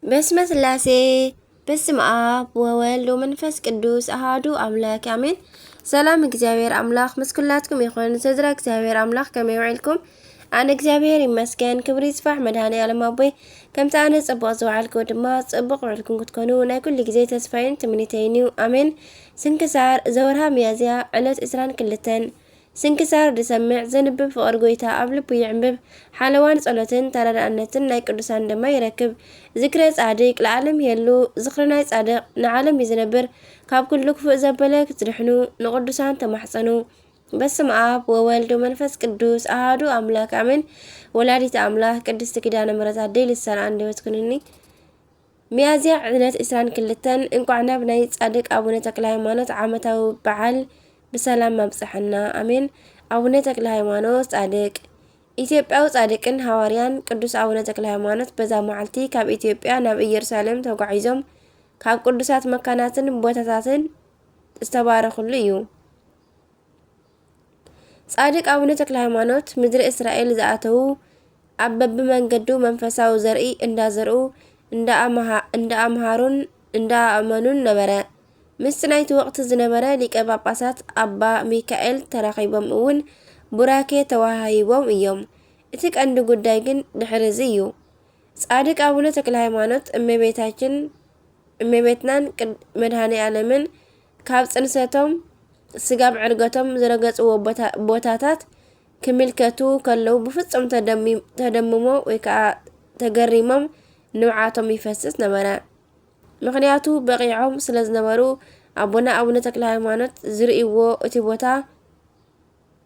በስመ ስላሴ፣ በስመ አብ ወወልድ ወመንፈስ ቅዱስ አሃዱ አምላክ አሜን። ሰላም እግዚኣብሔር አምላክ ምስ ኩላትኩም ይኹን። ስድራ እግዚኣብሔር አምላክ ከመይ ውዒልኩም? ኣነ እግዚኣብሔር ይመስገን፣ ክብሪ ይስፋሕ መድኃኔ ዓለም ኣቦይ። ከምቲ ኣነ ጽቡቕ ዝወዓልኩ ድማ ጽቡቕ ውዕልኩም ክትኮኑ ናይ ኩሉ ግዜ ተስፋይን ትምኒተይን እዩ። ኣሜን። ስንክሳር ዘወርሃ ሚያዝያ ዕለት ዕስራን ክልተን። ስንክሳር ዝሰምዕ ዘንብብ ፍቕሪ ጎይታ ኣብ ልቡ ይዕንብብ። ሓለዋን ጸሎትን ተረዳእነትን ናይ ቅዱሳን ድማ ይረክብ። ዝክረ ጻድቅ ለዓለም ይሄሉ። ዝኽሪ ናይ ጻድቅ ንዓለም እዩ ዝነብር። ካብ ኩሉ ክፉእ ዘበለ ክትድሕኑ ንቅዱሳን ተማሕጸኑ። በስመ አብ ወወልድ ወመንፈስ ቅዱስ አሃዱ አምላክ አሜን። ወላዲተ አምላክ ቅድስት ኪዳነ ምሕረት ኣደይ ልሳነ አንደበት ኩንኒ። ሚያዝያ ዕለት ዕስራን ክልተን እንቋዕ ናብ ናይ ጻድቅ ኣቡነ ተክለ ሃይማኖት ዓመታዊ በዓል ብሰላም ኣብጽሐና። ኣሜን። ኣቡነ ተክለ ሃይማኖት ጻድቅ። ኢትዮጵያዊ ጻድቅን ሃዋርያን ቅዱስ ኣቡነ ተክለ ሃይማኖት በዛ መዓልቲ ካብ ኢትዮጵያ ናብ ኢየሩሳሌም ተጓዒዞም ካብ ቅዱሳት መካናትን ቦታታትን ዝተባረኹሉ እዩ። ጻድቅ ኣቡነ ተክለ ሃይማኖት ምድሪ እስራኤል ዝኣተዉ፣ ኣብ በብመንገዱ መንፈሳዊ ዘርኢ እንዳዘርኡ፣ እንዳኣምሃ-፣ እንዳኣምሃሩን እንዳኣእመኑን ነበረ። ምስቲ ናይቲ ወቕቲ ዝነበረ ሊቀ ጳጳሳት ኣባ ሚካኤል ተራኺቦም እውን ቡራኬ ተወሃሂቦም እዮም። እቲ ቀንዲ ጉዳይ ግን ድሕሪ እዚ እዩ። ጻድቅ ኣቡነ ተክለ ሃይማኖት እመቤታችን፣ እመቤትናን ቅድ-፣ መድኃኔ ዓለምን ካብ ጽንሰቶም ስጋብ ዕርገቶም ዝረገጽዎ ቦታ-፣ ቦታታት ክምልከቱ ከለዉ ብፍጹም ተደሚ-፣ ተደምሞ ወይ ከዓ ተገሪሞም ንብዓቶም ይፈስስ ነበረ። ምኽንያቱ በቒዖም ስለ ዝነበሩ ኣቦና ኣቡነ ተክለ ሃይማኖት ዝርእይዎ እቲ ቦታ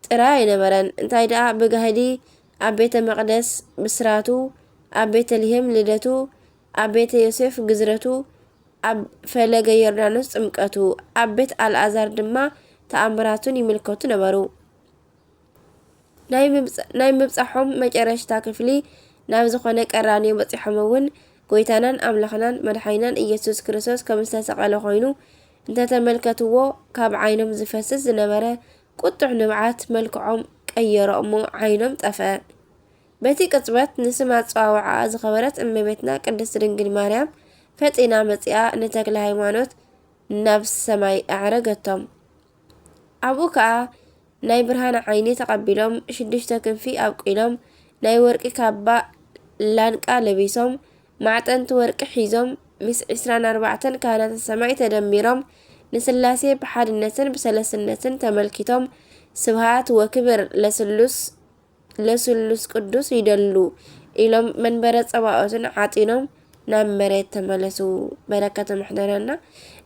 ጥራይ ኣይነበረን። እንታይ ደኣ ብጋህዲ ኣብ ቤተ መቕደስ ብስራቱ፣ ኣብ ቤተልሔም ልደቱ፣ ኣብ ቤተ ዮሴፍ ግዝረቱ፣ ኣብ ፈለገ ዮርዳኖስ ጥምቀቱ፣ ኣብ ቤት ኣልኣዛር ድማ ተኣምራቱን ይምልከቱ ነበሩ። ናይ ምብጽ-፣ ናይ ምብጻሖም መጨረሽታ ክፍሊ ናብ ዝኾነ ቀራንዮ በጺሖም እውን ጎይታናን ኣምላኽናን መድሓኒናን ኢየሱስ ክርስቶስ ከም ዝተሰቐለ ኮይኑ እንተተመልከትዎ ካብ ዓይኖም ዝፈስስ ዝነበረ ቁጡዕ ንብዓት መልክዖም ቀየሮ እሞ ዓይኖም ጠፍአ። በቲ ቅጽበት ንስም ኣጸዋውዓኣ ዝኸበረት እመቤትና ቅድስት ድንግል ማርያም ፈጢና መጺኣ ንተክለ ሃይማኖት ናብ ሰማይ ኣዕረገቶም። ኣብኡ ከኣ ናይ ብርሃን ዓይኒ ተቐቢሎም ሽዱሽተ ክንፊ ኣብቂሎም ናይ ወርቂ ካባ ላንቃ ለቢሶም ማዕጠንቲ ወርቂ ሒዞም ምስ ዕስራን ኣርባዕተን ካህናተ ሰማይ ተደሚሮም ንስላሴ ብሓድነትን ብሰለስነትን ተመልኪቶም ስብሃት ወክብር ለስሉስ ለስሉስ ቅዱስ ይደሉ ኢሎም መንበረ ጸባኦትን ዓጢኖም ናብ መሬት ተመለሱ። በረከቶም ይሕደረና።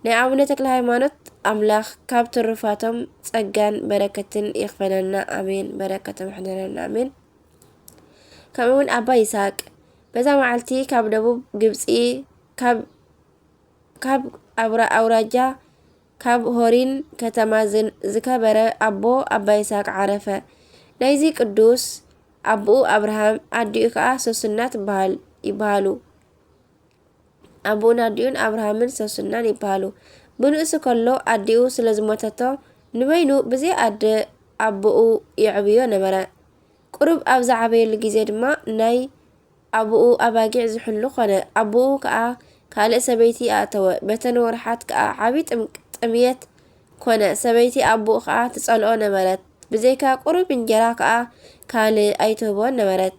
ናይ ኣቡነ ተክለ ሃይማኖት ኣምላኽ ካብ ትሩፋቶም ጸጋን በረከትን ይኽፈለና። ኣሜን። በረከቶም ይሕደረና። ኣሜን። ከምኡ እውን ኣባ ይስሐቅ በዛ መዓልቲ ካብ ደቡብ ግብጺ ካብ ካብ ኣብራ-፣ ኣውራጃ ካብ ሆሪን ከተማ ዝን-፣ ዝከበረ ኣቦ ኣባ ይስሐቅ ዓረፈ። ናይዚ ቅዱስ ኣቦኡ ኣብርሃም ኣዲኡ ከኣ ሶስና ትበሃል፣ ይበሃሉ። ኣቦኡን ኣዲኡን ኣብርሃምን ሶስናን ይበሃሉ። ብንእሱ ከሎ ኣዲኡ ስለ ዝሞተቶ ንበይኑ ብዘይ ኣደ ኣቦኡ የዕብዮ ነበረ። ቁሩብ ኣብ ዝዓበየሉ ግዜ ድማ ናይ ኣቡኡ ኣባጊዕ ዝሕሉ ኾነ። ኣቡኡ ከኣ ካልእ ሰበይቲ ኣእተወ። በተን ወርሓት ከኣ ዓቢ ጥም-፣ ጥምየት ኮነ። ሰበይቲ ኣቡኡ ከኣ ትጸልኦ ነበረት። ብዘይካ ቁሩብ እንጀራ ከኣ ካልእ ኣይትህቦን ነበረት።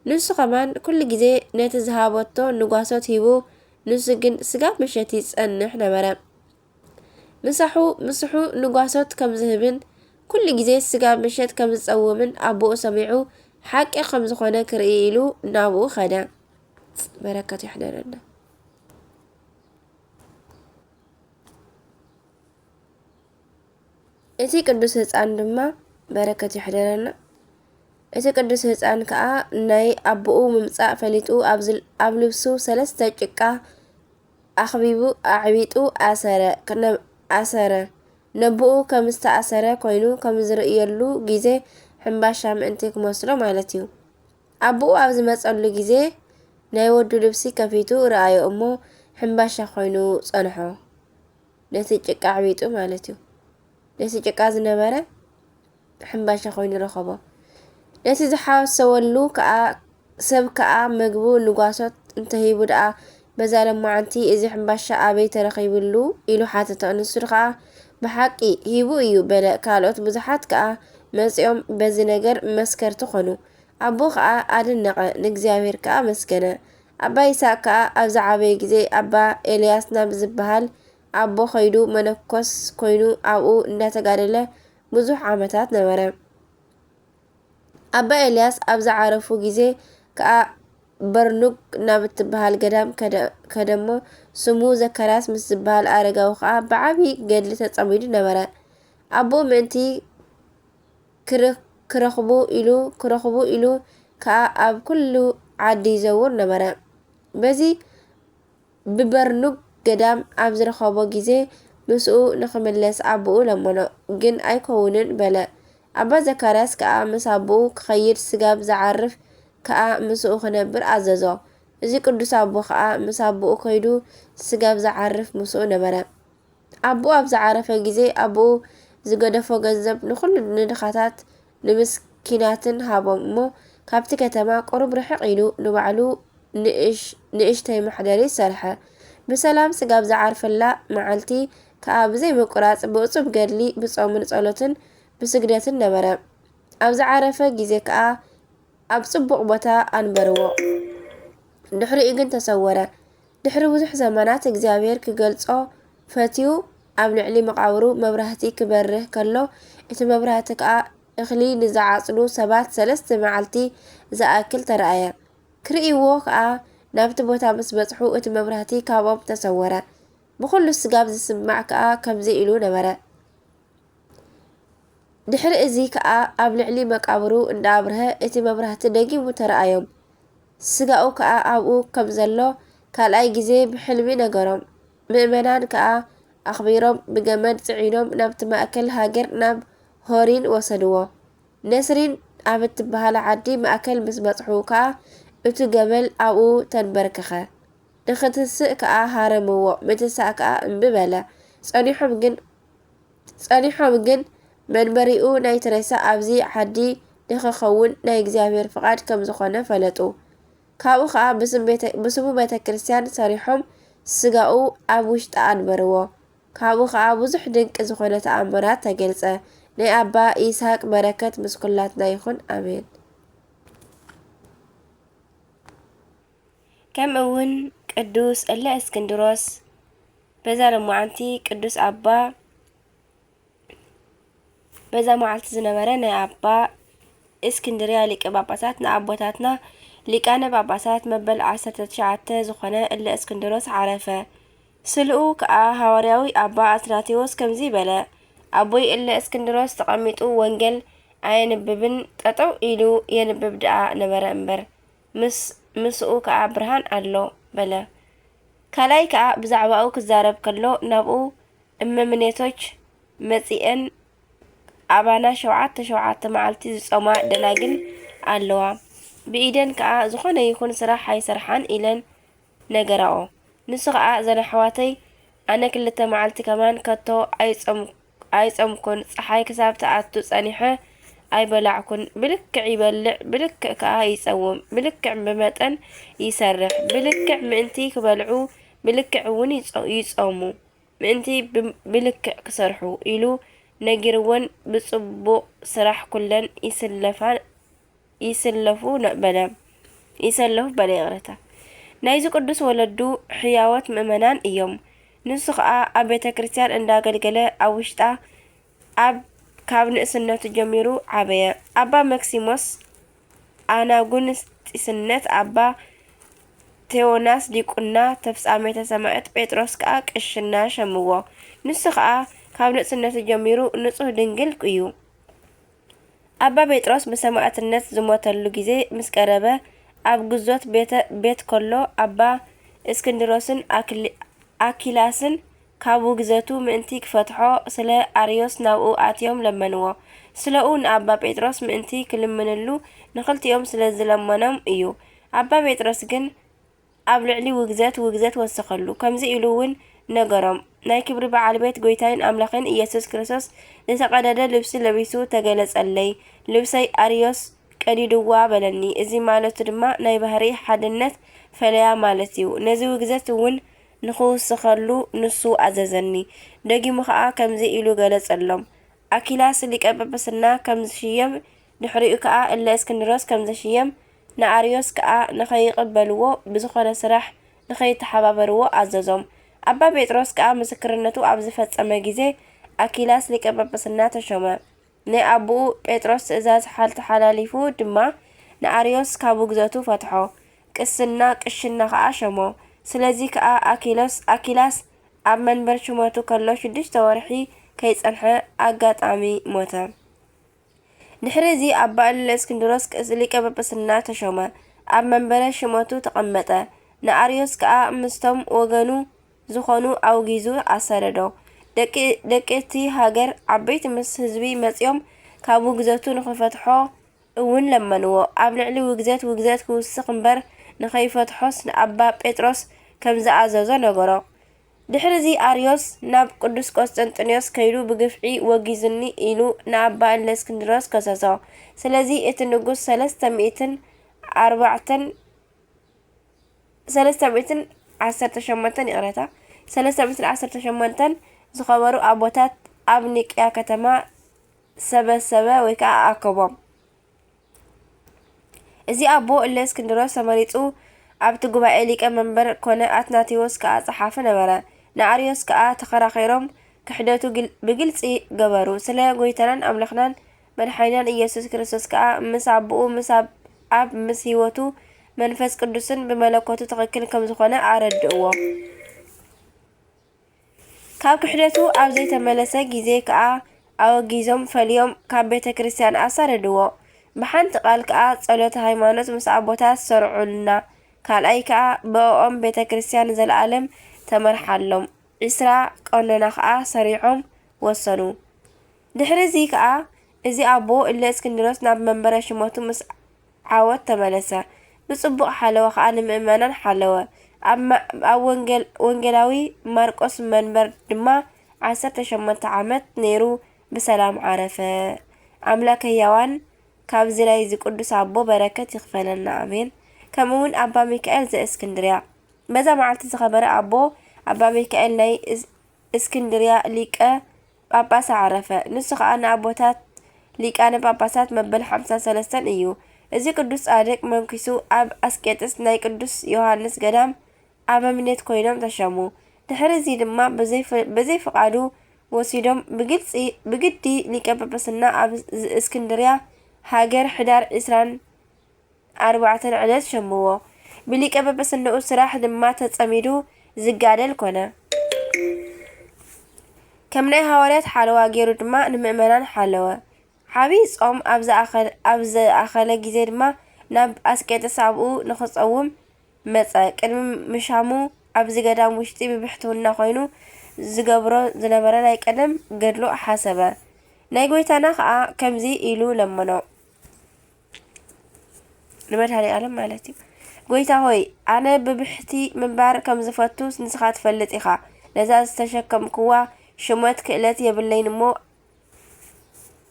ንሱ ኸማን ኩሉ ግዜ ነቲ ዝሃበቶ ንጓሶት ሂቡ፣ ንሱ ግን ስጋብ ምሸት ይጸንሕ ነበረ። ምሳሑ፣ ምስሑ ንጓሶት ከም ዝህብን ኩሉ ግዜ ስጋብ ምሸት ከም ዝጸውምን ኣቦኡ ሰሚዑ፣ ሓቂ ከም ዝኾነ ክርኢ ኢሉ ናብኡ ኸደ። በረከቱ ይሕደረና። እቲ ቅዱስ ህጻን ድማ በረከቱ ይሕደረና። እቲ ቅዱስ ህጻን ከኣ ናይ ኣቦኡ ምምጻእ ፈሊጡ ኣብ ዝል-፣ ኣብ ልብሱ ሰለስተ ጭቃ ኣኽቢቡ ኣዕቢጡ ኣሰረ፣ ክነ-፣ ኣሰረ። ነቦኡ ከም ዝተኣሰረ ኮይኑ ከም ዝርእየሉ ግዜ ሕምባሻ ምእንቲ ክመስሎ ማለት እዩ። ኣቦኡ ኣብ ዝመጸሉ ግዜ ናይ ወዱ ልብሲ ከፊቱ ረኣዮ እሞ ሕምባሻ ኮይኑ ጸንሖ። ነቲ ጭቃ ኣዕቢጡ ማለት እዩ። ነቲ ጭቃ ዝነበረ ሕምባሻ ኮይኑ ረኸቦ። ነቲ ዝሓሰወሉ ከኣ፣ ሰብ ከኣ ምግቡ ንጓሶት እንተሂቡ ደኣ በዛ ለማዓንቲ እዚ ሕምባሻ ኣበይ ተረኺብሉ? ኢሉ ሓተቶ። ንሱ ከኣ ብሓቂ ሂቡ እዩ በለ። ካልኦት ብዙሓት ከኣ መጺኦም በዚ ነገር መስከርቲ ኾኑ። ኣቦኡ ከኣ ኣደነቐ፣ ንእግዚኣብሔር ከኣ ኣመስገነ። ኣባ ይስሐቅ ከኣ ኣብ ዝዓበየ ግዜ ኣባ ኤልያስ ናብ ዝበሃል ኣቦ ኸይዱ መነኮስ ኮይኑ ኣብኡ እንዳተጋደለ ብዙሕ ዓመታት ነበረ። ኣባ ኤልያስ ኣብ ዝዓረፉ ግዜ ከኣ በርኑግ ናብ እትበሃል ገዳም ከደ-፣ ከደሞ ስሙ ዘካርያስ ምስ ዝበሃል ኣረጋዊ ከኣ ብዓቢ ገድሊ ተጸሚዱ ነበረ። ኣቦኡ ምእንቲ ክረ-፣ ክረኽቡ ኢሉ፣ ክረኽቡ ኢሉ ከኣ ኣብ ኩሉ ዓዲ ይዘውር ነበረ። በዚ ብበርኑግ ገዳም ኣብ ዝረኸቦ ግዜ ምስኡ ንኽምለስ ኣቦኡ ለመኖ፣ ግን ኣይከውንን በለ። ኣባ ዘካርያስ ከኣ ምስ ኣቦኡ ክኸይድ ስጋብ ዝዓርፍ ከኣ ምስኡ ክነብር ኣዘዞ። እዚ ቅዱስ ኣቦ ከኣ ምስ ኣቦኡ ከይዱ ስጋብ ዝዓርፍ ምስኡ ነበረ። ኣቦኡ ኣብ ዝዓረፈ ግዜ ኣቦኡ ዝገደፎ ገንዘብ ንኹሉ ንድኻታት ንምስኪናትን ሃቦም እሞ ካብቲ ከተማ ቁሩብ ርሕቕ ኢሉ ንባዕሉ ንእሽ-፣ ንእሽተይ መሕደሪ ሰርሐ። ብሰላም ስጋብ ዝዓርፈላ መዓልቲ ከኣ ብዘይ ምቁራጽ ብእጹብ ገድሊ ብጾምን ጸሎትን ብስግደትን ነበረ። ኣብ ዝዓረፈ ግዜ ከኣ ኣብ ጽቡቕ ቦታ ኣንበርዎ። ድሕሪኡ ግን ተሰወረ። ድሕሪ ብዙሕ ዘመናት እግዚኣብሔር ክገልጾ ፈትዩ ኣብ ልዕሊ መቓብሩ መብራህቲ ክበርህ ከሎ፣ እቲ መብራህቲ ከኣ እኽሊ ንዝዓጽዱ ሰባት ሰለስተ መዓልቲ ዝኣክል ተራእየ። ክርእይዎ ከኣ ናብቲ ቦታ ምስ በጽሑ እቲ መብራህቲ ካብኦም ተሰወረ። ብኹሉ ስጋብ ዝስማዕ ከኣ ከምዚ ኢሉ ነበረ። ድሕሪ እዚ ከኣ ኣብ ልዕሊ መቃብሩ እንዳኣብርሀ እቲ መብራህቲ ደጊሙ ተራእዮም። ስጋኡ ከኣ ኣብኡ ከም ዘሎ ካልኣይ ግዜ ብሕልሚ ነገሮም። ምእመናን ከኣ ኣኽቢሮም ብገመድ ጽዒኖም ናብቲ ማእከል ሃገር ናብ ሆሪን ወሰድዎ። ነስሪን ኣብ እትበሃል ዓዲ ማእከል ምስ በጽሑ ከኣ እቱ ገበል ኣብኡ ተንበርከኸ። ንኽትስእ ከኣ ሃረምዎ፣ ምትሳእ ከኣ እምቢ በለ። ጸኒሖም ግን፣ ጸኒሖም ግን መንበሪኡ ናይቲ ሬሳ ኣብዚ ዓዲ ንኽኸውን ናይ እግዚኣብሔር ፍቓድ ከም ዝኾነ ፈለጡ። ካብኡ ኸኣ ብስም ቤተ-፣ ብስሙ ቤተ ክርስቲያን ሰሪሖም ስጋኡ ኣብ ውሽጢ ኣንበርዎ። ካብኡ ኸኣ ብዙሕ ድንቂ ዝኾነ ተኣምራት ተገልጸ። ናይ ኣባ ይስሐቅ በረከት ምስ ኩላትና ይኹን። ኣሜን። ከምኡ እውን ቅዱስ እለ እስክንድሮስ በዛ ለማዓንቲ ቅዱስ ኣባ፣ በዛ መዓልቲ ዝነበረ ናይ ኣባ እስክንድርያ ሊቀ ጳጳሳት ንኣቦታትና ሊቃነ ጳጳሳት መበል ዓሰርተ ትሽዓተ ዝኾነ እለ እስክንድሮስ ዓረፈ። ስልኡ ከኣ ሃዋርያዊ ኣባ ኣትናቴዎስ ከምዚ በለ፣ ኣቦይ እለ እስክንድሮስ ተቐሚጡ ወንጌል ኣየንብብን፣ ጠጠው ኢሉ የንብብ ደኣ ነበረ እምበር፣ ምስ-፣ ምስኡ ከኣ ብርሃን ኣሎ በለ። ካልኣይ ከኣ ብዛዕባኡ ክዛረብ ከሎ፣ ናብኡ እመምኔቶች መጺኤን ኣባና ሸውዓተ ሸውዓተ መዓልቲ ዝጾማ ደናግል ኣለዋ፣ ብኢደን ከኣ ዝኾነ ይኹን ስራሕ ኣይሰርሓን ኢለን ነገራኦ። ንሱ ኸኣ፣ "እዘን ኣሕዋተይ፣ ኣነ ክልተ መዓልቲ ከማን ከቶ ኣይጸም-፣ ኣይጸምኩን፣ ጸሓይ ክሳብ ትኣቱ ጸኒሐ ኣይበላዕኩን። ብልክዕ ይበልዕ፣ ብልክዕ ከኣ ይጸውም፣ ብልክዕ ብመጠን ይሰርሕ፣ ብልክዕ ምእንቲ ክበልዑ፣ ብልክዕ እውን ይጾ-፣ ይጾሙ፣ ምእንቲ ብ-፣ ብልክዕ ክሰርሑ" ኢሉ ነጊርወን፣ ብጽቡቕ ስራሕ ኩለን ይስለፋ ይስለፉ ነ-፣ በለ፣ ይሰለፉ በለ፣ ይቕረታ። ናይዚ ቅዱስ ወለዱ ሕያዎት ምእመናን እዮም። ንሱ ኸኣ ኣብ ቤተ ክርስቲያን እንዳገልገለ ኣብ ውሽጣ ኣብ፣ ካብ ንእስነቱ ጀሚሩ ዓበየ። ኣባ መክሲሞስ ኣናጉንስጢስነት፣ ኣባ ቴዎናስ ዲቁና፣ ተፍጻሜተ ሰማዕት ጴጥሮስ ከኣ ቅሽና ሸምዎ። ንሱ ኸኣ ካብ ንእስነቱ ጀሚሩ ንጹህ ድንግል እዩ። ኣባ ጴጥሮስ ብሰማዕትነት ዝሞተሉ ግዜ ምስ ቀረበ፣ ኣብ ግዞት ቤተ-፣ ቤት ከሎ፣ ኣባ እስክንድሮስን ኣክሊ-፣ ኣኪላስን ካብ ውግዘቱ ምእንቲ ክፈትሖ፣ ስለ ኣርዮስ ናብኡ ኣትዮም ለመንዎ። ስለኡ ንኣባ ጴጥሮስ ምእንቲ ክልምንሉ፣ ንኽልቲኦም ስለ ዝለመኖም እዩ። ኣባ ጴጥሮስ ግን፣ ኣብ ልዕሊ ውግዘት ውግዘት ወሰኸሉ። ከምዚ ኢሉ እውን ነገሮም፣ ናይ ክብሪ በዓል ቤት ጐይታይን ኣምላኽን ኢየሱስ ክርስቶስ ዝተቐደደ ልብሲ ለቢሱ ተገለጸለይ። ልብሰይ ኣርዮስ ቀዲድዋ በለኒ። እዚ ማለቱ ድማ ናይ ባህሪ ሓድነት ፈለያ ማለት እዩ። ነዚ ውግዘት እውን ንኽውስኸሉ ንሱ ኣዘዘኒ። ደጊሙ ኸኣ ከምዚ ኢሉ ገለጸሎም፣ ኣኪላስ ሊቀ ጳጳስና ከም ዝሽየም፣ ድሕሪኡ ከኣ እለ እስክንድሮስ ከም ዘሽየም፣ ንኣርዮስ ከኣ ንኸይቕበልዎ፣ ብዝኾነ ስራሕ ንኸይተሓባበርዎ ኣዘዞም። ኣባ ጴጥሮስ ከኣ ምስክርነቱ ኣብ ዝፈጸመ ግዜ፣ ኣኪላስ ሊቀ ጳጳስና ተሾመ። ናይ ኣቦኡ ጴጥሮስ ትእዛዝ ሓል ተሓላሊፉ ድማ ንኣርዮስ ካብ ውግዘቱ ፈትሖ። ቅስና ቅሽና ኸኣ ሸሞ። ስለዚ ከኣ ኣኪሎስ፣ ኣኪላስ ኣብ መንበር ሽመቱ ከሎ ሽዱሽተ ወርሒ ከይጸንሐ ኣጋጣሚ ሞተ። ድሕሪ እዚ ኣባ እለ እስክንድሮስ ቅስ-፣ ሊቀ ጳጳስና ተሾመ። ኣብ መንበረ ሽመቱ ተቐመጠ። ንኣርዮስ ከኣ ምስቶም ወገኑ ዝኾኑ ኣውጊዙ ኣሳደዶ። ደቂ፣ ደቂ እቲ ሃገር ዓበይቲ ምስ ህዝቢ መጺኦም ካብ ውግዘቱ ንኽፈትሖ እውን ለመንዎ። ኣብ ልዕሊ ውግዘት ውግዘት ክውስኽ እምበር ንኸይፈትሖስ ንኣባ ጴጥሮስ ከም ዝኣዘዞ ነገሮ። ድሕሪ እዚ ኣርዮስ ናብ ቅዱስ ቆስጠንጢኖስ ከይዱ ብግፍዒ ወጊዙኒ ኢሉ ንኣባ እለእስክንድሮስ ከሰሶ። ስለዚ እቲ ንጉስ ሰለስተ ሚእትን ኣርባዕተን፣ ሰለስተ ሚእትን ዓሰርተ ሸሞንተን፣ ይቕረታ፣ ሰለስተ ሚእትን ዓሰርተ ሸሞንተን ዝኸበሩ ኣቦታት ኣብ ኒቅያ ከተማ ሰበሰበ ወይ ከዓ ኣከቦም። እዚ ኣቦ እለእስክንድሮስ ተመሪጹ ኣብቲ ጉባኤ ሊቀ መንበር ኮነ፣ ኣትናቴዎስ ከኣ ጸሓፊ ነበረ። ንኣርዮስ ከኣ ተኸራኺሮም ክሕደቱ ግል-፣ ብግልጺ ገበሩ። ስለ ጐይታናን ኣምላኽናን መድሓኒናን ኢየሱስ ክርስቶስ ከኣ ምስ ኣቦኡ ምስ ኣብ፣ ኣብ ምስ ህይወቱ መንፈስ ቅዱስን ብመለኮቱ ትኽክል ከም ዝኾነ ኣረድእዎ። ካብ ክሕደቱ ኣብ ዘይተመለሰ ግዜ ከኣ ኣወጊዞም ፈልዮም ካብ ቤተ ክርስቲያን ኣሳደድዎ። ብሓንቲ ቃል ከኣ ጸሎተ ሃይማኖት ምስ ኣቦታት ሰርዑልና። ካልኣይ ከኣ ብእኦም ቤተ ክርስቲያን ንዘለኣለም ተመርሓሎም። ዒስራ ቀኖና ከኣ ሰሪዖም ወሰኑ። ድሕሪ እዚ ከኣ እዚ ኣቦ እለእስክንድሮስ ናብ መንበረ ሽመቱ ምስ ዓወት ተመለሰ። ብጽቡቕ ሓለዋ ከኣ ንምእመናን ሓለወ። ኣብ መ-፣ ኣብ ወንጌል-፣ ወንጌላዊ ማርቆስ መንበር ድማ ዓሰርተ ሸሞንተ ዓመት ነይሩ ብሰላም ዓረፈ። ኣምላክ ህያዋን ካብዚ ናይዚ ቅዱስ ኣቦ በረከት ይኽፈለና፣ ኣሜን። ከምኡ እውን ኣባ ሚካኤል ዘእስክንድርያ። በዛ መዓልቲ ዝኸበረ ኣቦ ኣባ ሚካኤል ናይ እስ-፣ እስክንድርያ ሊቀ ጳጳስ ኣዕረፈ። ንሱ ኸኣ ንኣቦታት ሊቃነ ጳጳሳት መበል ሓምሳን ሰለስተን እዩ። እዚ ቅዱስ ጻድቅ መንኪሱ ኣብ ኣስቄጥስ ናይ ቅዱስ ዮሃንስ ገዳም ኣበምኔት ኮይኖም ተሸሙ። ድሕሪ እዚ ድማ ብዘይፍ-፣ ብዘይፍቓዱ ወሲዶም ብግልጺ፣ ብግዲ ሊቀ ጳጳስና ኣብ ዝ-፣ እስክንድርያ ሃገር ሕዳር ዒስራን ኣርባዕተን ዕለት ሸምዎ። ብሊቀ ጳጳስንኡ ስራሕ ድማ ተጸሚዱ ዝጋደል ኮነ። ከም ናይ ሃዋርያት ሓለዋ ገይሩ ድማ ንምእመናን ሓለወ። ዓብዪ ጾም ኣብ ዝኣኸ-፣ ኣብ ዝኣኸለ ግዜ ድማ ናብ ኣስቄጥስ ኣብኡ ንኽጸውም መጸ። ቅድሚ ምሻሙ ኣብዚ ገዳም ውሽጢ ብብሕትውና ኮይኑ ዝገብሮ ዝነበረ ናይ ቀደም ገድሉ ሓሰበ። ናይ ጐይታና ኸኣ ከምዚ ኢሉ ለመኖ። ንመድሃኔ ዓለም ማለት እዩ። ጎይታ ሆይ፣ ኣነ ብብሕቲ ምንባር ከም ዝፈቱ ንስኻ ትፈልጥ ኢኻ። ነዛ ዝተሸከምክዋ ሽመት ክእለት የብለይን እሞ፣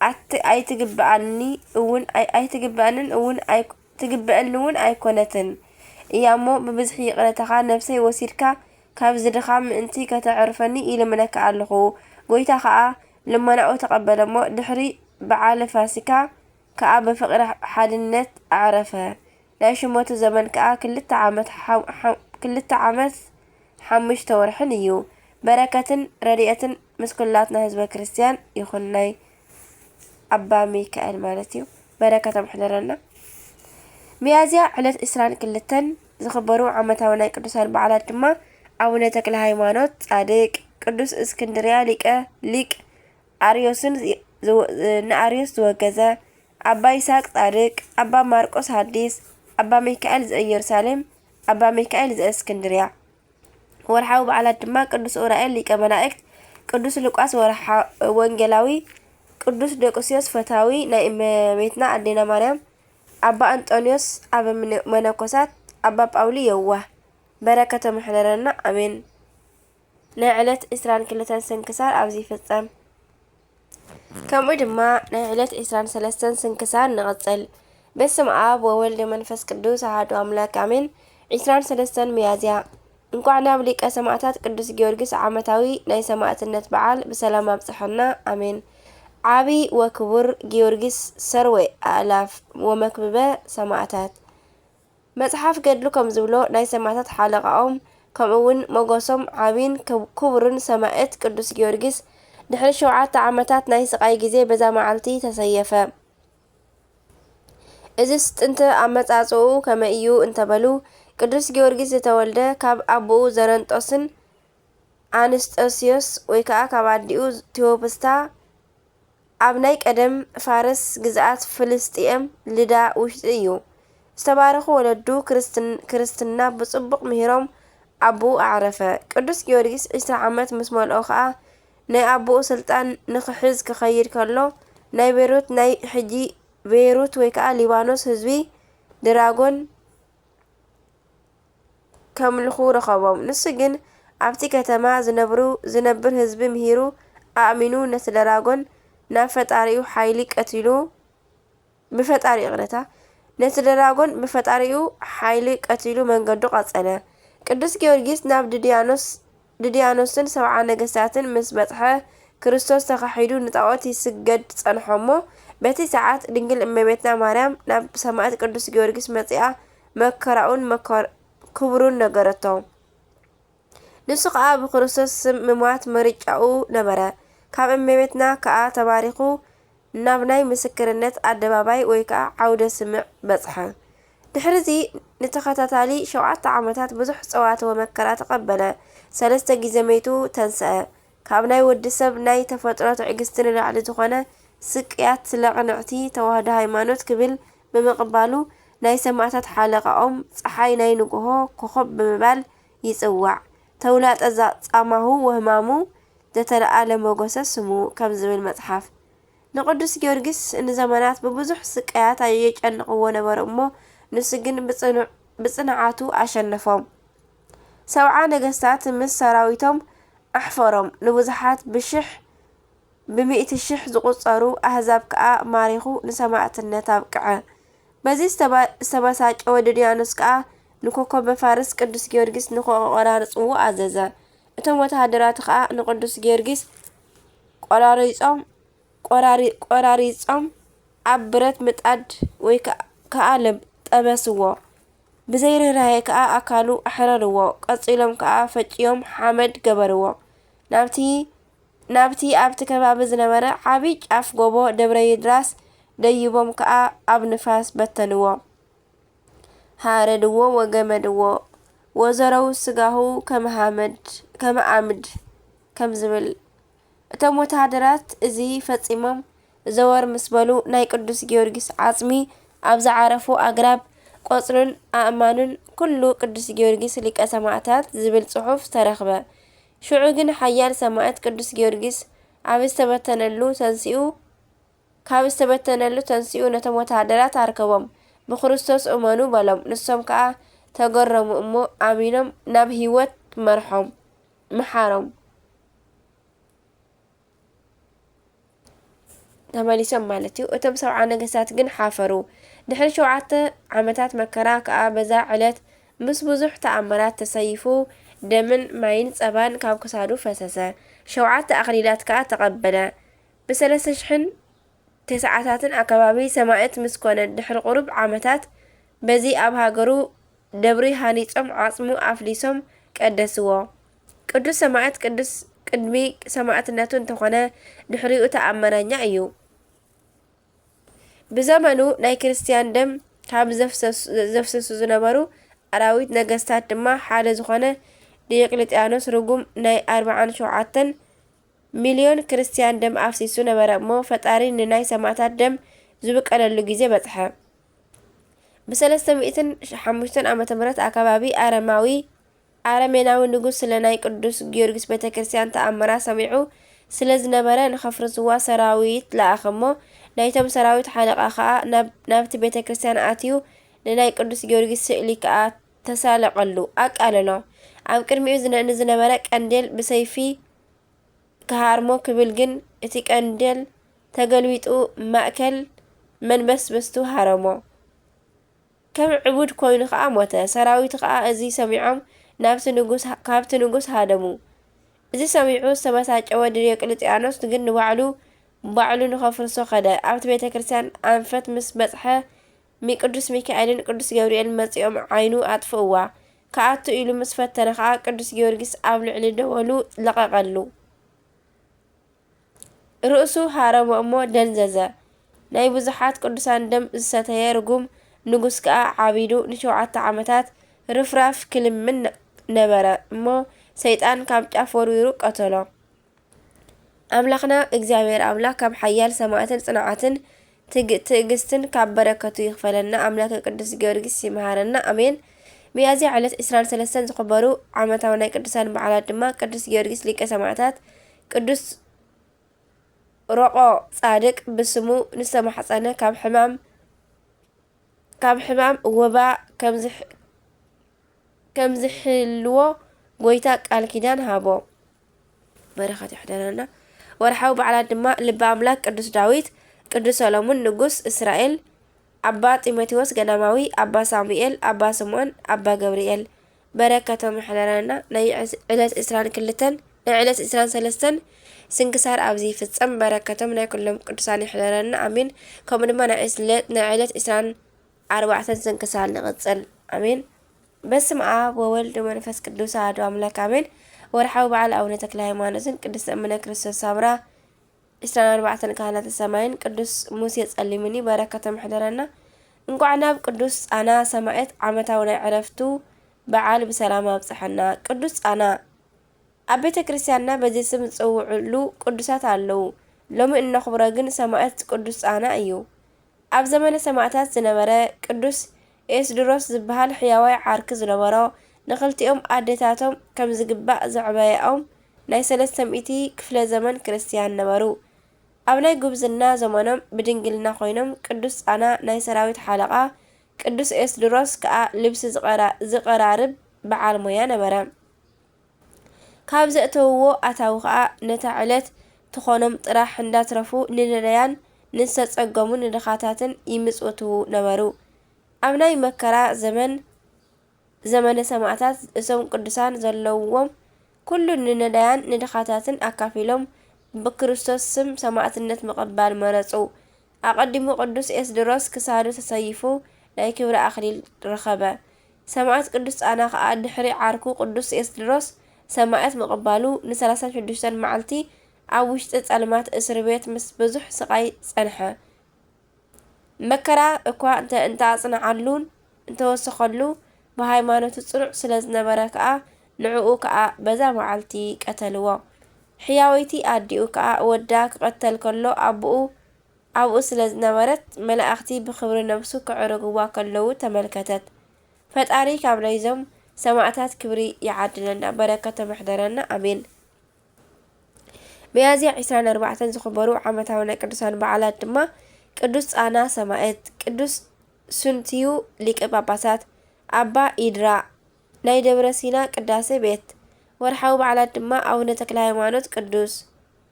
ኣት-፣ ኣይትግብኣኒ እውን ኣይ-፣ ኣይትግብኣንን እውን ኣይ-፣ ትግብኣኒ እውን ኣይኮነትን እያ እሞ፣ ብብዝሒ ይቕረታኻ ነፍሰይ ወሲድካ ካብዚ ድኻም ምእንቲ ከተዕርፈኒ ይልምነካ ኣለኹ። ጎይታ ኸኣ ልመናኡ ተቐበለ እሞ፣ ድሕሪ በዓለ ፋሲካ ከኣ ብፍቕሪ ሓድነት ኣዕረፈ። ናይ ሽመቱ ዘመን ከኣ ክልተ ዓመት ሓ-፣ ሓ-፣ ክልተ ዓመት ሓሙሽተ ወርሕን እዩ። በረከትን ረድኤትን ምስ ኩላትና ህዝበ ክርስቲያን ይኹን። ናይ ኣባ ሚካኤል ማለት እዩ። በረከቶም ይሕደረና። ሚያዝያ ዕለት ዕስራን ክልተን ዝኽበሩ ዓመታዊ ናይ ቅዱሳን በዓላት ድማ ኣቡነ ተክለ ሃይማኖት ጻድቅ፣ ቅዱስ እስክንድርያ ሊቀ፣ ሊቅ ኣርዮስን ዝ-፣ ዝወ-፣ ንኣርዮስ ዝወገዘ፣ ኣባ ይስሐቅ ጻድቅ፣ ኣባ ማርቆስ ሐዲስ፣ ኣባ ሚካኤል ዘኢየሩሳሌም፣ ኣባ ሚካኤል ዘእስክንድርያ። ወርሓዊ በዓላት ድማ ቅዱስ ኡራኤል ሊቀ መላእክት፣ ቅዱስ ሉቃስ ወርሓ-፣ ወንጌላዊ፣ ቅዱስ ዲዮቅስዮስ ፈታዊ ናይ እመቤትና ኣዴና ማርያም፣ ኣባ ኣንጦንዮስ ኣበ ምነ-፣ መነኮሳት፣ ኣባ ጳውሊ የዋህ። በረከቶም ይሕደረና፣ ኣሜን። ናይ ዕለት ዕስራን ክልተን ስንክሳር ኣብዚ ይፍጸም። ከምኡ ድማ ናይ ዕለት ዕስራን ሰለስተን ስንክሳር ንቕጽል። በስመ ኣብ ወወልድ ወመንፈስ ቅዱስ ኣሐዱ ኣምላክ ኣሜን። ዒስራን ሰለስተን ሚያዝያ። እንኳዕ ናብ ሊቀ ሰማዕታት ቅዱስ ጊዮርጊስ ዓመታዊ ናይ ሰማዕትነት በዓል ብሰላም ኣብጽሐና፣ ኣሜን። ዓቢ ወክቡር ጊዮርጊስ ሰርወ ኣእላፍ ወመክብበ ሰማዕታት። መጽሓፍ ገድሉ ከም ዝብሎ፣ ናይ ሰማዕታት ሓለቓኦም፣ ከምኡ እውን ሞገሶም ዓቢን ክብ-፣ ክቡርን ሰማዕት ቅዱስ ጊዮርጊስ፣ ድሕሪ ሸውዓተ ዓመታት ናይ ስቓይ ግዜ በዛ መዓልቲ ተሰየፈ። እዝስ ጥንቲ ኣመጻጽኡ ከመይ እዩ እንተበሉ፣ ቅዱስ ጊዮርጊስ ዝተወልደ ካብ ኣቦኡ ዘረንጦስን ኣንስጠስዮስ ወይ ከኣ ካብ ኣዲኡ ቴዎብስታ ኣብ ናይ ቀደም ፋርስ ግዝኣት ፍልስጥኤም ልዳ ውሽጢ እዩ። ዝተባረኹ ወለዱ ክርስትን-፣ ክርስትና ብጽቡቕ ምሂሮም ኣቦኡ ኣዕረፈ። ቅዱስ ጊዮርጊስ ዕስራ ዓመት ምስ መልኦ ከኣ ናይ ኣቦኡ ስልጣን ንኽሕዝ ክኸይድ ከሎ ናይ ቤይሩት ናይ ሕጂ ቤይሩት ወይ ከኣ ሊባኖስ ህዝቢ ድራጎን ከምልኹ ረኸቦም። ንሱ ግን ኣብቲ ከተማ ዝነብሩ፣ ዝነብር ህዝቢ ምሂሩ ኣእሚኑ ነቲ ድራጎን ናብ ፈጣሪኡ ሓይሊ ቀቲሉ፣ ብፈጣሪኡ ይቕረታ፣ ነቲ ድራጎን ብፈጣሪኡ ሓይሊ ቀቲሉ መንገዱ ቀጸለ። ቅዱስ ጊዮርጊስ ናብ ድድያኖስ ድድያኖስን ሰብዓ ነገስታትን ምስ በጽሐ፣ ክርስቶስ ተኻሒዱ ንጣኦት ይስገድ ጸንሖ እሞ፣ በቲ ሰዓት ድንግል እመቤትና ማርያም ናብ ሰማዕት ቅዱስ ጊዮርጊስ መጺኣ መከራኡን መከር-፣ ክብሩን ነገረቶ። ንሱ ኸኣ ብክርስቶስ ስም ምሟት ምርጫኡ ነበረ። ካብ እመቤትና ከኣ ተባሪኹ ናብ ናይ ምስክርነት ኣደባባይ ወይ ከኣ ዓውደ ስምዕ በጽሐ። ድሕርዚ ንተኸታታሊ ሸውዓተ ዓመታት ብዙሕ ጸዋተ ወመከራ ተቐበለ። ሰለስተ ግዜ መይቱ ተንስአ። ካብ ናይ ወዲ ሰብ ናይ ተፈጥሮ ትዕግስቲ ንላዕሊ ዝኾነ ስቅያት ስለ ቅንዕቲ ተዋህዶ ሃይማኖት ክብል ብምቕባሉ ናይ ሰማዕታት ሓለቓኦም ጸሓይ ናይ ንግሆ ኮኸብ ብምባል ይጽዋዕ። ተውላጠ ዛ-፣ ጻማሁ ወህማሙ ዘተለኣለ ሞገሰ ስሙ ከም ዝብል መጽሓፍ። ንቅዱስ ጊዮርጊስ ንዘመናት ብብዙሕ ስቃያት የጨንቕዎ ነበሩ እሞ፣ ንሱ ግን ብጽኑ-፣ ብጽንዓቱ ኣሸነፎም። ሰብዓ ነገስታት ምስ ሰራዊቶም ኣሕፈሮም። ንብዙሓት ብሽሕ፣ ብሚእቲ ሽሕ ዝቑጸሩ ኣህዛብ ከኣ ማሪኹ ንሰማዕትነት ኣብቅዐ። በዚ ዝተባ-፣ ዝተበሳጨወ ድድያኖስ ከኣ ንኮከበ ፋርስ ቅዱስ ጊዮርጊስ ንኽቆራርጽዎ ኣዘዘ። እቶም ወተሃደራት ከኣ ንቅዱስ ጊዮርጊስ ቆራሪጾም፣ ቆራሪ-፣ ቆራሪጾም ኣብ ብረት ምጣድ ወይ ከ-፣ ከኣ ለብ-፣ ጠበስዎ። ብዘይ ርህራሄ ከኣ ኣካሉ ኣሕረርዎ። ቀጺሎም ከኣ ፈጭዮም ሓመድ ገበርዎ። ናብቲ፣ ናብቲ ኣብቲ ከባቢ ዝነበረ ዓቢ ጫፍ ጎቦ ደብረ ይድራስ ደይቦም ከኣ ኣብ ንፋስ በተንዎ። ሃረድዎ ወገመድዎ፣ ወዘረው ስጋሁ ከመ ሃመድ፣ ከመ ኣምድ ከም ዝብል። እቶም ወተሃደራት እዚ ፈጺሞም ዘወር ምስ በሉ፣ ናይ ቅዱስ ጊዮርጊስ ዓጽሚ ኣብ ዝዓረፉ ኣግራብ፣ ቆጽሉን ኣእማኑን፣ ኩሉ ቅዱስ ጊዮርጊስ ሊቀ ሰማዕታት ዝብል ጽሑፍ ተረኽበ። ሽዑ ግን ሓያል ሰማዕት ቅዱስ ጊዮርጊስ ኣብ ዝተበተነሉ ተንሲኡ፣ ካብ ዝተበተነሉ ተንሲኡ ነቶም ወተሃደራት ኣርከቦም፣ ብክርስቶስ እመኑ በሎም። ንሶም ከኣ ተገረሙ እሞ ኣሚኖም ናብ ህይወት መርሖም፣ መሓሮም። ተመሊሶም ማለት እዩ። እቶም ሰብዓ ነገስታት ግን ሓፈሩ። ድሕሪ ሸውዓተ ዓመታት መከራ ከኣ በዛ ዕለት ምስ ብዙሕ ተኣምራት ተሰይፉ፣ ደምን ማይን ጸባን ካብ ክሳዱ ፈሰሰ። ሸውዓተ ኣኽሊላት ከኣ ተቐበለ። ብሰለስተ ሽሕን ተስዓታትን ኣከባቢ ሰማእት ምስ ኮነ ድሕሪ ቁሩብ ዓመታት፣ በዚ ኣብ ሃገሩ ደብሪ ሃኒጾም ዓጽሙ ኣፍሊሶም ቀደስዎ። ቅዱስ ሰማእት ቅዱስ ቅድሚ ሰማእትነቱ እንተኾነ፣ ድሕሪኡ ተኣምረኛ እዩ። ብዘመኑ ናይ ክርስትያን ደም ካብ ዘፍሰሱ፣ ዘፍስሱ ዝነበሩ ኣራዊት ነገስታት ድማ ሓደ ዝኾነ ዲዮቅልጥያኖስ ርጉም ናይ ኣርብዓን ሸውዓተን ሚልዮን ክርስትያን ደም ኣፍሲሱ ነበረ እሞ፣ ፈጣሪ ንናይ ሰማእታት ደም ዝብቀለሉ ግዜ በጽሐ። ብሰለስተ ሚእትን ሓሙሽተን ዓመተ ምህረት ኣከባቢ፣ ኣረማዊ፣ ኣረሜናዊ ንጉስ ስለ ናይ ቅዱስ ጊዮርጊስ ቤተ ክርስትያን ተኣምራት ሰሚዑ ስለ ዝነበረ፣ ንኸፍርስዋ ሰራዊት ለኣኸ እሞ፣ ናይቶም ሰራዊት ሓለቓ ኸኣ ናብ፣ ናብቲ ቤተ ክርስትያን ኣትዩ፣ ንናይ ቅዱስ ጊዮርጊስ ስእሊ ከኣ ተሳለቐሉ፣ ኣቃለሎ። ኣብ ቅድሚኡ ዝነ-፣ ንዝነበረ ቀንዴል ብሰይፊ ክሃርሞ ክብል ግን፣ እቲ ቀንዴል ተገልቢጡ ማእከል መንበስበስቱ ሃረሞ። ከም ዕቡድ ኮይኑ ኸኣ ሞተ። ሰራዊቱ ኸኣ እዚ ሰሚዖም ናብቲ ንጉስ፣ ካብቲ ንጉስ ሃደሙ። እዚ ሰሚዑ ዝተበሳጨወ ድዮቅልጥያኖስ ግን ንባዕሉ ባዕሉ ንኸፍርሶ ኸደ። ኣብቲ ቤተ ክርስቲያን ኣንፈት ምስ በጽሐ፣ ሚ-፣ ቅዱስ ሚካኤልን ቅዱስ ገብርኤልን መጺኦም ዓይኑ ኣጥፍእዋ። ክኣቱ ኢሉ ምስ ፈተነ ኸኣ ቅዱስ ጊዮርጊስ ኣብ ልዕሊ ደወሉ ለቐቐሉ። ርእሱ ሃረሞ እሞ ደንዘዘ። ናይ ብዙሓት ቅዱሳን ደም ዝሰተየ ርጉም ንጉስ ከኣ ዓቢዱ ንሸውዓተ ዓመታት ርፍራፍ ክልምን ነ-፣ ነበረ እሞ ሰይጣን ካብ ጫፍ ወርዊሩ ቀተሎ። ኣምላኽና እግዚኣብሔር ኣምላኽ ካብ ሓያል ሰማዕትን ጽንዓትን ትግ-፣ ትዕግስትን ካብ በረከቱ ይኽፈለና። ኣምላከ ቅዱስ ጊዮርጊስ ይምሃረና። ኣሜን። ሚያዝያ ዕለት ዕስራን ሰለስተን ዝኽበሩ ዓመታዊ ናይ ቅዱሳን በዓላት ድማ ቅዱስ ጊዮርጊስ ሊቀ ሰማዕታት፣ ቅዱስ ሮቆ ጻድቅ ብስሙ ንዝተማሕጸነ ካብ ሕማም፣ ካብ ሕማም ወባ ከም ዝሕ-፣ ከም ዝሕልዎ ጎይታ ቃል ኪዳን ሃቦ። በረኸት ይሕደረና። ወርሓዊ በዓላት ድማ ልበ ኣምላክ ቅዱስ ዳዊት፣ ቅዱስ ሰሎሙን ንጉስ እስራኤል፣ ኣባ ጢሞቴዎስ ገዳማዊ፣ ኣባ ሳሙኤል፣ ኣባ ስምዖን፣ ኣባ ገብርኤል። በረከቶም ይሕደረና። ናይ ዕስ-፣ ዕለት ዕስራን ክልተን፣ ናይ ዕለት ዕስራን ሰለስተን ስንክሳር ኣብዚ ይፍጸም። በረከቶም ናይ ኩሎም ቅዱሳን ይሕደረና። ኣሜን። ከምኡ ድማ ናይ ዕስለ-፣ ናይ ዕለት ዕስራን ኣርባዕተን ስንክሳር ንቕጽል። ኣሜን። በስመ ኣብ ወወልድ ወመንፈስ ቅዱስ ኣሐዱ ኣምላክ ኣሜን። ወርሓዊ በዓል ኣቡነ ተክለ ሃይማኖትን ቅድስት እምነ ክርስቶስ ሳምራ፣ ዕስራን ኣርባዕተን ካህናተ ሰማይን ቅዱስ ሙሴ ጸሊሙኒ። በረከቶም ይሕደረና። እንቋዕ ናብ ቅዱስ ጻና ሰማዕት ዓመታዊ ናይ ዕረፍቱ በዓል ብሰላም ኣብጽሐና። ቅዱስ ጻና ኣብ ቤተ ክርስቲያንና በዚ ስም ዝጽውዑሉ ቅዱሳት ኣለዉ። ሎሚ እነኽብሮ ግን ሰማዕት ቅዱስ ጻና እዩ። ኣብ ዘመነ ሰማዕታት ዝነበረ ቅዱስ ኤስድሮስ ዝበሃል ሕያዋይ ዓርኪ ዝነበሮ፣ ንኽልቲኦም ኣዴታቶም ከም ዝግባእ ዘዕበያኦም ናይ ሰለስተ ሚእቲ ክፍለ ዘመን ክርስቲያን ነበሩ። ኣብ ናይ ጉብዝና ዘመኖም ብድንግልና ኮይኖም፣ ቅዱስ ጻና ናይ ሰራዊት ሓለቓ፣ ቅዱስ ኤስድሮስ ከኣ ልብሲ ዝቐራ-፣ ዝቐራርብ በዓል ሞያ ነበረ። ካብ ዘእተውዎ ኣታዊ ኸኣ ነታ ዕለት ትኾኖም ጥራሕ እንዳትረፉ ንነዳያን ንዝተጸገሙ ንድኻታትን ይምጽውትዉ ነበሩ። ኣብ ናይ መከራ ዘመን፣ ዘመነ ሰማዕታት እዞም ቅዱሳን ዘለውዎም ኩሉ ንነዳያን ንድኻታትን ኣካፊሎም ብክርስቶስ ስም ሰማዕትነት ምቕባል መረጹ። ኣቐዲሙ ቅዱስ ኤስድሮስ ክሳዱ ተሰይፉ ናይ ክብሪ ኣኽሊል ረኸበ። ሰማዕት ቅዱስ ጻና ኸኣ ድሕሪ ዓርኩ ቅዱስ ኤስድሮስ ሰማዕት ምቕባሉ ንሰላሳን ሽዱሽተን መዓልቲ ኣብ ውሽጢ ጸልማት እስር ቤት ምስ ብዙሕ ስቓይ ጸንሐ። መከራ እኳ እንተ-፣ እንተኣጽንዓሉን እንተወሰኸሉ፣ ብሃይማኖቱ ጽኑዕ ስለ ዝነበረ ከኣ ንዕኡ ከኣ በዛ መዓልቲ ቀተልዎ። ሕያወይቲ ኣዲኡ ከኣ ወዳ ክቐተል ከሎ ኣቦኡ ኣብኡ ስለ ዝነበረት፣ መላእኽቲ ብኽብሪ ነብሱ ከዕርግዋ ከለዉ ተመልከተት። ፈጣሪ ካብ ናይዞም ሰማዕታት ክብሪ ይዓድለና፣ በረከቶም ይሕደረና፣ ኣሜን። ሚያዝያ ዕስራን ኣርባዕተን ዝኽበሩ ዓመታዊ ናይ ቅዱሳን በዓላት ድማ ቅዱስ ጻና ሰማዕት፣ ቅዱስ ሱንትዩ ሊቀ ጳጳሳት፣ ኣባ ኢድራ ናይ ደብረ ሲና ቅዳሴ ቤት። ወርሓዊ በዓላት ድማ ኣቡነ ተክለ ሃይማኖት ቅዱስ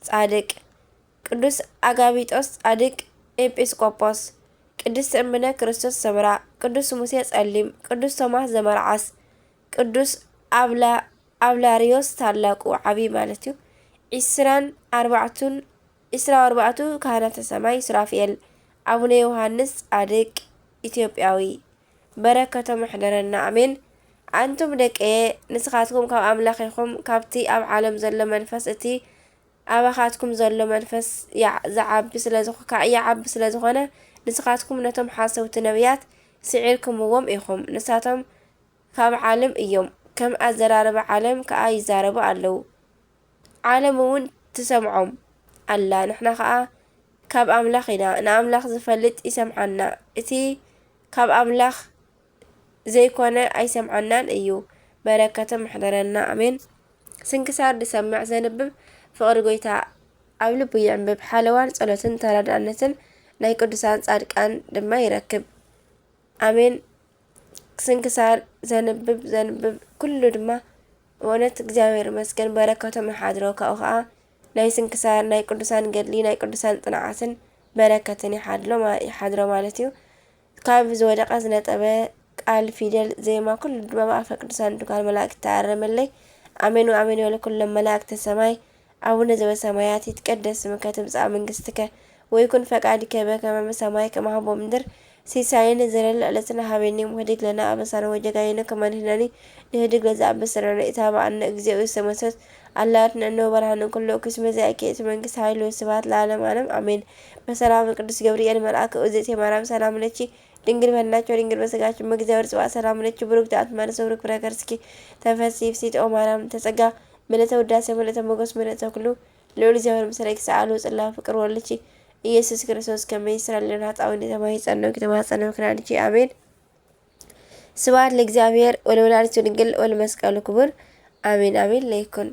ጻድቅ፣ ቅዱስ ኣጋቢጦስ ጻድቅ ኤጲስቆጶስ፣ ቅድስት እምነ ክርስቶስ ሰምራ፣ ቅዱስ ሙሴ ጸሊም፣ ቅዱስ ቶማስ ዘመርዓስ፣ ቅዱስ ኣብላ-፣ ኣብላርዮስ ታላቁ ዓቢ ማለት እዩ። ዒስራን ኣርባዕቱን፣ ዒስራ ኣርባዕቱ ካህናተ ሰማይ ሱራፊኤል፣ ኣቡነ ዮሃንስ ጻድቅ ኢትዮጵያዊ፣ በረከቶም ይሕደረና፣ ኣሜን። ኣንቱም ደቀየ፣ ንስኻትኩም ካብ ኣምላኽ ኢኹም፣ ካብቲ ኣብ ዓለም ዘሎ መንፈስ እቲ ኣባኻትኩም ዘሎ መንፈስ ይዓ-፣ ዝዓቢ ስለ ዝኾ-፣ ከ-፣ ይዓቢ ስለ ዝኾነ፣ ንስኻትኩም ነቶም ሓሰውቲ ነቢያት ስዒርኩምዎም ኢኹም። ንሳቶም ካብ ዓለም እዮም፣ ከም ኣዘራርባ ዓለም ከኣ ይዛረቡ ኣለዉ። ዓለም እውን ትሰምዖም ኣላ። ንሕና ከኣ ካብ ኣምላኽ ኢና፣ ንኣምላኽ ዝፈልጥ ይሰምዓና፣ እቲ ካብ ኣምላኽ ዘይኮነ ኣይሰምዓናን እዩ። በረከቶም ይሕደረና፣ ኣሜን። ስንክሳር ዝሰምዕ ዘንብብ ፍቕሪ ጎይታ ኣብ ልቡ የዕንብብ። ሓለዋን ጸሎትን ተራዳእነትን ናይ ቅዱሳን ጻድቃን ድማ ይረክብ። ኣሜን። ስንክሳር ዘንብብ ዘንብብ ኩሉ ድማ፣ በእውነት እግዚኣብሔር ይመስገን፣ በረከቶም ይሓድሮ። ካብኡ ኸዓ ናይ ስንክሳር፣ ናይ ቅዱሳን ገድሊ፣ ናይ ቅዱሳን ጽንዓትን በረከትን ይሓድሎ ማ-፣ ይሓድሮ ማለት እዩ። ካብ ዝወደቐ ዝነጠበ ቃል ፊደል ዜማ ኩሉ ድማ ብኣፈ ቅዱሳን ድንኳን መላእክት ተኣረመለይ። ኣሜን ወኣሜን ይበሉ ኩሎም መላእክተ ሰማይ። ኣቡነ ዘበሰማያት ይትቀደስ ስምከ ትምጻእ መንግስትከ ወይኩን ፈቃድከ በከመ በሰማይ ከማሁ በምድር። ሲሳየነ ዘለለ ዕለትነ ሀበነ ዮም። ህድግ ለነ አበሳነ ወጌጋየነ ከመ ንሕነኒ ንህድግ ለዘአበሰ ለነ ኢታብአነ እግዚኦ ውስተ መስት። አላ አድነነ ወበልሐነ ኩሉ እኩይ እስመ ዚአኪ ይእቲ መንግስት ኃይል ወስብሐት ለዓለመ ዓለም አሜን። በሰላም ቅዱስ ገብርኤል መልአክ እግዝእትየ ማርያም ሰላም ለኪ ድንግል በድናቸው ድንግል በስጋቸው መግዚአብሔር ጽባሕ ሰላም ለኪ ብሩክ ዳት ማርያም ብሩክ ፍሬ ከርስኪ ተፈሲ ፍሲት ኦ ማርያም ተጸጋ ምልዕተ ውዳሴ ምልዕተ ሞገስ ምልዕተ ኩሉ ልዑል እግዚአብሔር ምስለ ይስዓሉ ጽላ ፍቅር ወልቺ ኢየሱስ ክርስቶስ ከመይ ስራልን ኃጣዊ ተማሂጸነው ከተማጸነው ክናንቺ አሜን። ስብሐት ለእግዚአብሔር ወለወላዲቱ ድንግል ወለመስቀሉ ክቡር አሜን አሜን ለይኩን።